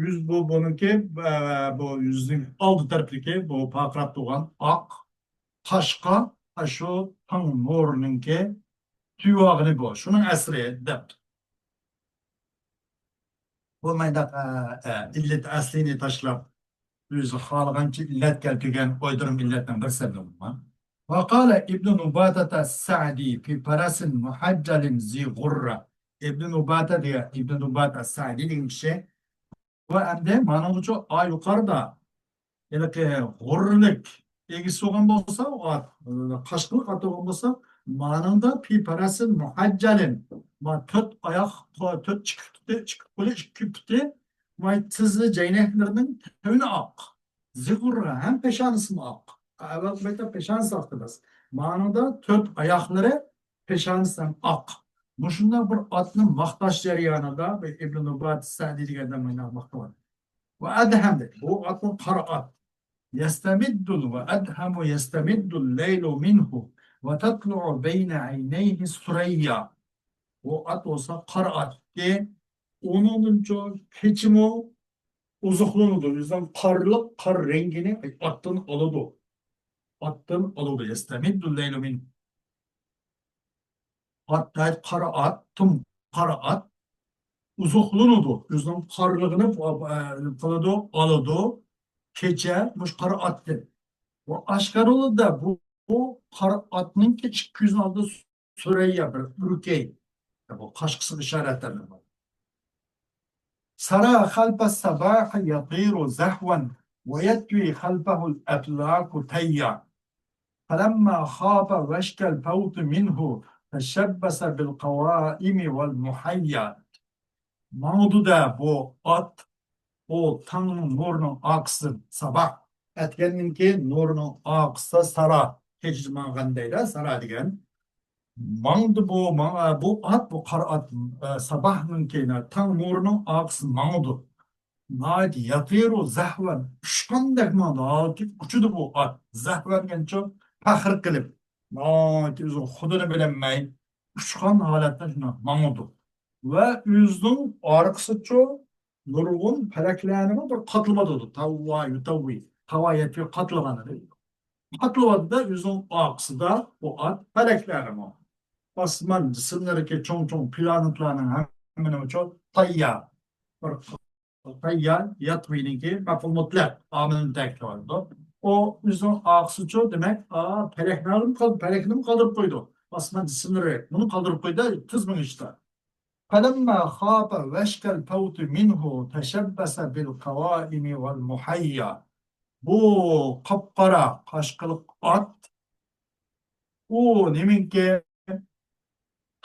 يۈز، بۇ، بۇنىڭكى، ئە، بۇ يۈزنىڭ ئالدى تەرىپىدىكى بۇ پارقىراپ تۇرغان ئاق قاشقا، ئاشۇ تاڭ نۇرىنىڭكى سۆيۈۋالغىنى بۇ. شۇنىڭ ئەسىرى دەپتۇ. بولمايدۇ، ئە، ئە، ئىللەت ئەسلىنى تاشلاپ، ئۆزى خالىغانچە ئىللەت كەلتۈرگەن ئويدۇرما ئىللەتنىڭ بىرسى بولما. وقال ابن نباتة السعدي في فرس محجل ذي غرة. ئىبن نۇباتە دېگەن، ئىبن نۇبات ئەس-سەئدى دېگەن كىشى. ۋە ئەمدى مانىڭغىچۇ ئا يۇقىرىدا ھېلىقى غۇررىلىك ئىگىسى بولغان بولسا، ئات، قاشقىلىق ئات بولغان بولسا، مانىڭدا في فرس محجل، ما تۆت ئاياق، تۆت ئىككى پۇتى، ئىككى قولى، ئىككى پۇتى، ما تىزى جەينەكلىرىنىڭ تۆۋىنى ئاق. زىغۇررا ھەم پېشانىسىمۇ ئاق. ئەۋۋەلقى بەيتتە پېشانىسى ئاق دېمەس. مانىڭدا تۆت ئاياقلىرى، پېشانىسى ھەم ئاق. مۇشۇنداق بىر ئاتنى ماختاش جەريانىدا بۇ ئىبن نۇبات سەدى دېگەن ئادەم مۇنداق ماختىغان. ۋە ئەدھەم دەيدۇ. بۇ ئاتمۇ قارا ئات. يستمد ۋە أدهم يستمد الليل منه وتطلع بين عينيه الثريا. بۇ ئات بولسا قارا ئات. ئۇنىڭدىنچۇ كېچىمۇ ئوزۇقلىنىدۇ. ئۆزىنىڭ قارلىق، قار رەڭگىنى ئاتتىن ئالىدۇ. ئاتتىن ئالىدۇ. يستمد الليل منه. ئات، قارا ئات، تۇم قارا ئات ئوزۇقلىنىدۇ. ئۆزىنىڭ قارلىقىنى، ئە، قىلىدۇ، ئالىدۇ. كېچە مۇشۇ قارا ئاتتىن. بۇ ئاشكارىلىدى بۇ، بۇ قارا ئاتنىڭكى ئىككى يۈزنىڭ ئالدىدا سۈرەييا بىر ئۆركەي. بۇ قاشقىسىغا ئىشارەت بار. سرى خلف الصباح يطير زحوا ويطوي خلفه الأفلاك طيا. فلما خاف وشك الفوت منه تشبث بالقوائم والمحيا. ماڭىدۇ-دە بۇ ئات، ئۇ تاڭنىڭ نۇرىنىڭ ئارقىسىدىن، ساباھ، ئەتىگەننىڭكى نۇرىنىڭ ئارقىسىدا سارا، كېچىدە ماڭغان دەيدۇ، سارا دېگەن. ماڭدى بۇ، ماڭا، بۇ ئات، بۇ قارا ئات، ئە، ساباھنىڭكى، تاڭ نۇرىنىڭ ئارقىسىدا ماڭىدۇ. ناھايىتى يەتىرۇ زەھۋەن، ئۇچقاندەك ماڭىدۇ. ھالبۇكى ئۇچىدۇ بۇ ئات. زەھۋەن دېگەنچۇ پەخىر قىلىپ، ناھايىتى ئۆزىنىڭ خۇدىنى بىلەلمەي، ئۇچقان ھالەتتە شۇنداق ماڭىدۇ. ۋە ئۆزىنىڭ ئارقىسىچۇ نۇرغۇن پەلەكلەرنىمۇ بىر قاتلىۋاتىدۇ. تاۋۋا، يۇتاۋۋى، تاۋا يەتكە قاتلىغان دەيدۇ. قاتلىۋاتىدۇ ئۆزىنىڭ ئارقىسىدا بۇ ئات پەلەكلەرنىمۇ. ئاسمان جىسىملىرىدىكى چوڭ-چوڭ پلانېتلارنىڭ ھەممىنىڭچۇ تاييا. بىر تاييا، ياتۋىنىڭكى مەپئۇل مۇتلەق ئامىلىنى تەكىتلەۋاتىدۇ. ئۇ ئۆزىنىڭ ئارقىسىچۇ، دېمەك، ئا، پەلەكنى قال-، پەلەكنىمۇ قالدۇرۇپ قويىدۇ. ئاسمان جىسىملىرى بۇنى قالدۇرۇپ قويدى، تېز مېڭىشتا. فلما خاف وشك الفوت منه تشبث بالقوائم والمحيا. بۇ قاپقارا قاشقىلىق ئات، ئۇ نېمىنكى،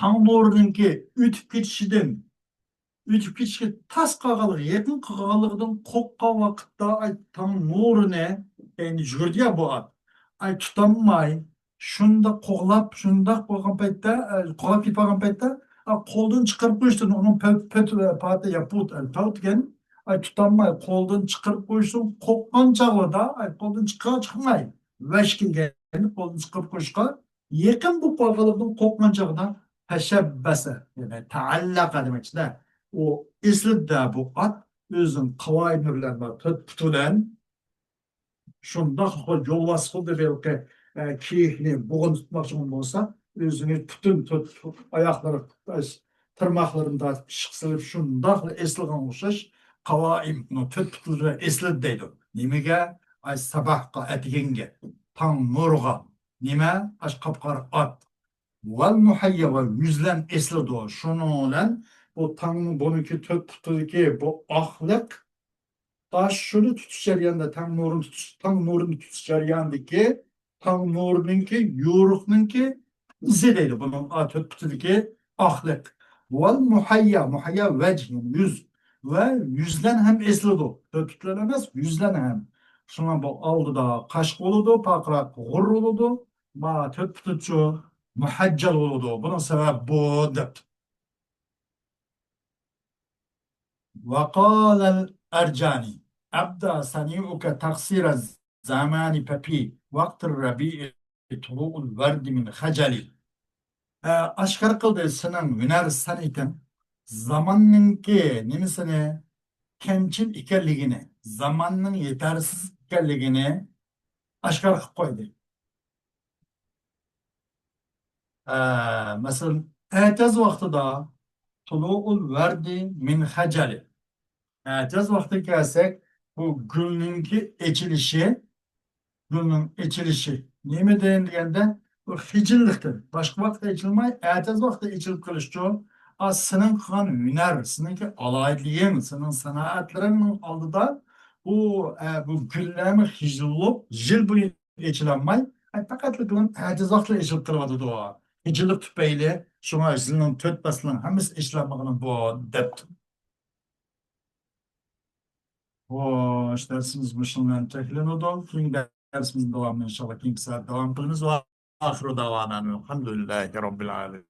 تاڭ نۇرىنىڭكى ئۆتۈپ كېتىشىدىن، ئۆتۈپ كېتىشكە تاس قالغانلىقى، يېقىن قالغانلىقىدىن قورققان ۋاقىتتا، ئاي، تاڭ نۇرىنى، يەنى يۈگۈردى يا بۇ ئات. ئاي، تۇتالماي، شۇنداق قوغلاپ، شۇنداق بولغان پەيتتە، ئە، قوغلاپ كېتىپ قالغان پەيتتە، ئا، قولدىن چىقىرىپ قويۇشتىن، ئۇنىڭ پەت، پەت، پاتى يا پۇت، ئە، پەت دېگەن، ئاي، تۇتالماي، قولدىن چىقىرىپ قويۇشتىن قورققان چاغلىدا، ئاي، قولدىن چىقار-، چىقماي، ۋەش كېلگەن، قولدىن چىقىرىپ قويۇشقا يېقىن بولۇپ قالغانلىقىدىن قورققان چاغدا تەشەببەسە، يەنى تەئەللەقە دېمەكچىدە. ئۇ ئېسىلدە بۇ ئات ئۆزىنىڭ قاۋايىمى بىلەن، تۆت پۇتى بىلەن شۇنداق بىر يولۋاس خۇددى بىر، ئە، كېيىكنى بوغۇن تۇتماقچى بولسا، ئۆزىنى پۈتۈن تۆت ئاياقلىرى، تىرماقلىرىنى تارتىپ ئىششىق سېلىپ، شۇنداقلا ئېسىلغان ئوخشاش، قاۋائىم، ئۇنىڭ تۆت پۇتى بىلەن ئېسىلدى دەيدۇ. نېمىگە؟ ئاي، ساباھقا، ئەتىگەنگە، تاڭ نۇرىغا. نېمە؟ ئاشۇ قاپقارا ئات. ۋەل مۇھەييا، ۋە يۈزلەن ئېسىلىدۇ. شۇنىڭ بىلەن بۇ تاڭ، بۇنىڭكى تۆت پۇتىدىكى بۇ ئاقلىق، ئاشۇنى تۇتۇش جەريانىدا، تاڭ نۇرىنى تۇتۇش، تاڭ نۇرىنى تۇتۇش جەريانىدىكى، تاڭ نۇرىنىڭكى، يورۇقنىڭكى ئىزى دەيدۇ. بۇنىڭ، ئا، تۆت پۇتىدىكى ئاقلىق. ۋەل مۇھەييا، مۇھەييا ۋەج، يەنى يۈز. ۋە يۈزلەن ھەم ئېسىلىدۇ. تۆت پۇتلەن ئەمەس، يۈزلەن ھەم. شۇڭا بۇ ئالدىدا قاشقا بولىدۇ، پارقىراق غۇر بولىدۇ. ما تۆت پۇتىچۇ مۇھەججەل بولىدۇ. بۇنىڭ سەۋەبى بۇ، دەپتۇ. وقال الأرجاني أبدى صنيعك تقصير الزمان ففي وقت الربيع طلوع الورد من خجل. ئە، ئاشكارا قىلدى سېنىڭ ھۈنەر سەنئىتىڭ زاماننىڭكى نېمىسىنى، كەمچىل ئىكەنلىكىنى، زاماننىڭ يېتەرسىز ئىكەنلىكىنى ئاشكارا قىلىپ قويدى. ئە، مەسىلەن، ئەتىياز ۋاقتىدا طلوع الورد من خجل. ئەتىياز ۋاقتىغا كەلسەك، بۇ گۈلنىڭكى ئېچىلىشى، گۈلنىڭ ئېچىلىشى نېمىدىن دېگەندە، بۇ خىجىللىقتىن. باشقا ۋاقىتتا ئېچىلماي، ئەتىياز ۋاقتىدا ئېچىلىپ قېلىشچۇ، ئا، سېنىڭ قىلغان ھۈنەر، سېنىڭكى ئالاھىدىلىكىڭ، سېنىڭ سانائەتلىرىڭنىڭ ئالدىدا بۇ، ئە، بۇ گۈللەرمۇ خىجىل بولۇپ، يىل بويى ئېچىلالماي، ئە، پەقەتلا بۇ ئاجىز ۋاقىتلا ئېچىلىپ تۇرۇۋاتىدۇ. خىجىللىق تۈپەيلى شۇڭا يىلنىڭ تۆت پەسلىنىڭ ھەممىسى ئېچىلالمىغىنى بۇ، دەپتۇ. خوش، دەرسىمىز مۇشۇنىڭ بىلەن چەكلىنىدۇ. كېيىنكى دەرسىمىزنىڭ داۋامىنى ئىنشاللا كېيىنكى سەھەردە داۋام قىلىمىز. ۋە ئاخىرۇ داۋانا ئەنىل ھەمدۇلىللاھى رەببىل ئالەمىن.